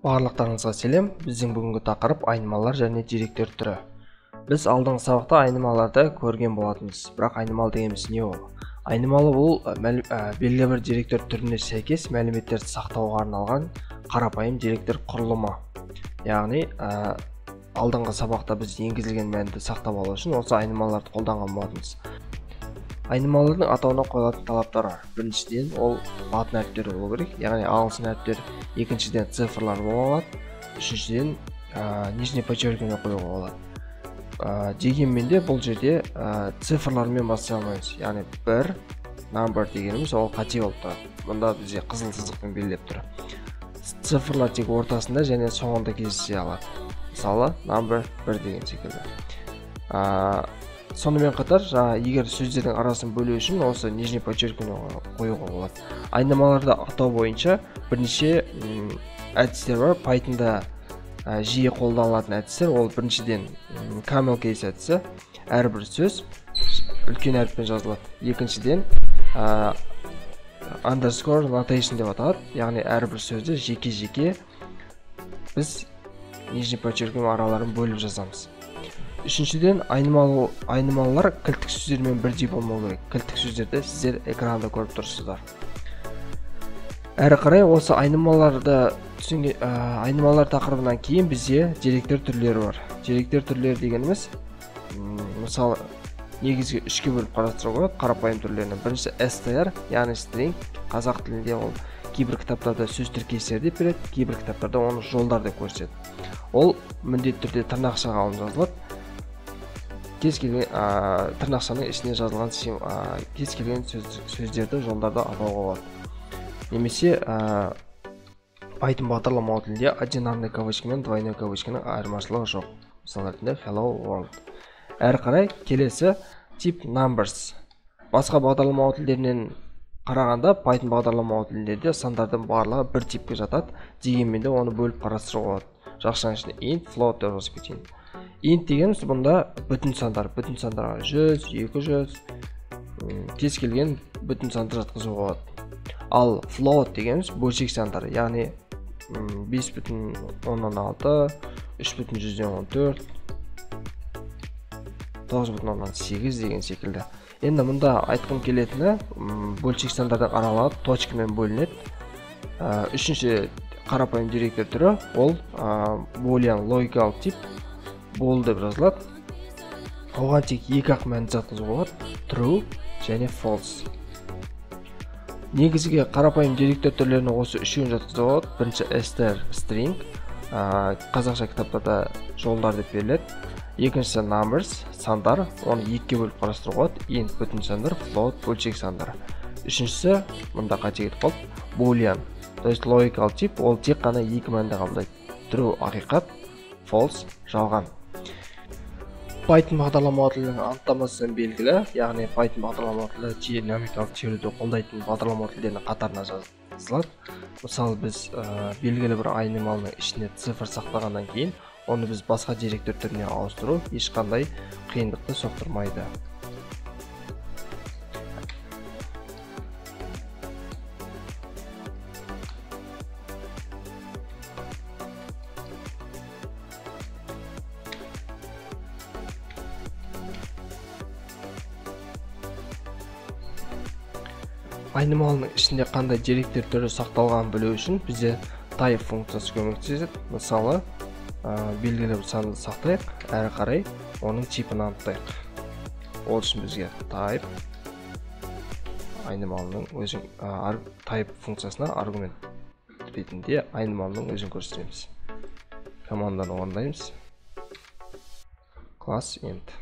Барлықтарыңызға сәлем. Біздің бүгінгі тақырып айнымалылар және деректер түрі. Біз алдыңғы сабақта айнымалыларды көрген болатынбыз. Бірақ айнымалы дегеніміз не ол? Айнымалы бұл белгілі бір деректер түріне сәйкес мәліметтерді сақтауға арналған қарапайым деректер құрылымы. Яғни, алдыңғы сабақта біз енгізілген мәнді сақтап алу үшін осы айнымалыларды қолданған болатынбыз. Айнымалылардың атауына қойылатын талаптар бар. Біріншіден, ол латын әріптері болу керек, яғни ағылшын әріптері. Екіншіден, цифрлар бола алады. Үшіншіден, нижний подчеркивание қоюға болады. Дегенмен де бұл жерде цифрлармен бастай алмаймыз. Яғни бір number дегеніміз ол қате болып тұрады. Мұнда бізде қызыл сызықпен белгілеп тұр. Цифрлар тек ортасында және соңында кездесе алады. Мысалы, number 1 деген секілді. Сонымен қатар, жаңа егер сөздердің арасын бөлу үшін осы нижний подчеркивание қоюға болады. Айнымаларды атау бойынша бірнеше әдістер бар. Pythonда жиі қолданылатын әдістер ол біріншіден camel case әдісі, әрбір сөз үлкен әріппен жазылады. Екіншіден, underscore notation деп аталады, яғни әрбір сөзді жеке-жеке біз нижний подчеркивание араларын бөліп жазамыз. Үшіншіден, айнымалылар кілттік сөздермен бірдей болмау керек. Кілттік сөздерді сіздер экранда көріп тұрсыздар. Әрі қарай осы айнымалыларды түсінген, айнымалылар тақырыбынан кейін бізде деректер түрлері бар. Деректер түрлері дегеніміз, мысалы, негізгі үшке бөліп қарастыруға болады қарапайым түрлерін. Біріншісі str, яғни string, қазақ тілінде ол кейбір кітаптарда сөз тіркестері деп береді, кейбір кітаптарда оны жолдар деп көрсетеді. Ол міндетті түрде тырнақшаға алынып жазылады. Кез келген тырнақшаның ішіне жазылған кез келген сөздерді жолдарда атауға болады. Немесе Python бағдарламалау тілінде одинарный кавычка мен двойной кавычканың айырмашылығы жоқ. Мысал ретінде hello world. Әрі қарай келесі тип numbers. Басқа бағдарламалау тілдерінен қарағанда Python бағдарламалау тілінде де сандардың барлығы бір типке жатады. Дегенмен де оны бөліп қарастыруға болады. Жақшаның ішінде int, float деп жазып кетейін. Int дегеніміз бұнда бүтін сандар, бүтін сандарға 100, 200, кез келген бүтін санды жатқызуға болады. Ал float дегеніміз бөлшек сандар, яғни бес бүтін оннан алты, үш бүтін жүзден он төрт, тоғыз бүтін оннан сегіз деген секілді. Енді мұнда айтқым келетіні, бөлшек сандардың аралығы точкамен бөлінеді. Үшінші қарапайым деректер түрі ол, boolean логикалық тип bool деп жазылады. Оған тек екі ақ мәнді жатқызуға болады, true және false. Негізгі қарапайым деректер түрлеріне осы үшеуін жатқызуға болады. Бірінші str string, қазақша кітаптарда жолдар деп беріледі. Екіншісі numbers, сандар, оны екіге бөліп қарастыруға болады. Int бүтін сандар, float бөлшек сандар. Үшіншісі, мұнда қате кетіп қалды, boolean, то есть логикалық тип, ол тек қана екі мәнді қабылдайды. True ақиқат, false жалған. Python бағдарламалау тілінің анықтамасынан белгілі, яғни Python бағдарламалау тілі динамикалық теруді қолдайтын бағдарламалау тілдерінің қатарына жазылады. Мысалы, біз белгілі бір айнымалының ішіне цифр сақтағаннан кейін, оны біз басқа деректер түріне ауыстыру ешқандай қиындықты соқтырмайды. Айнымалының ішінде қандай деректер түрі сақталғанын білу үшін бізде type функциясы көмектеседі. Мысалы, белгілі бір санды сақтайық, әрі қарай оның типін анықтайық. Ол үшін бізге type айнымалының өзін, type функциясына аргумент ретінде айнымалының өзін көрсетеміз. Команданы орындаймыз. Class int.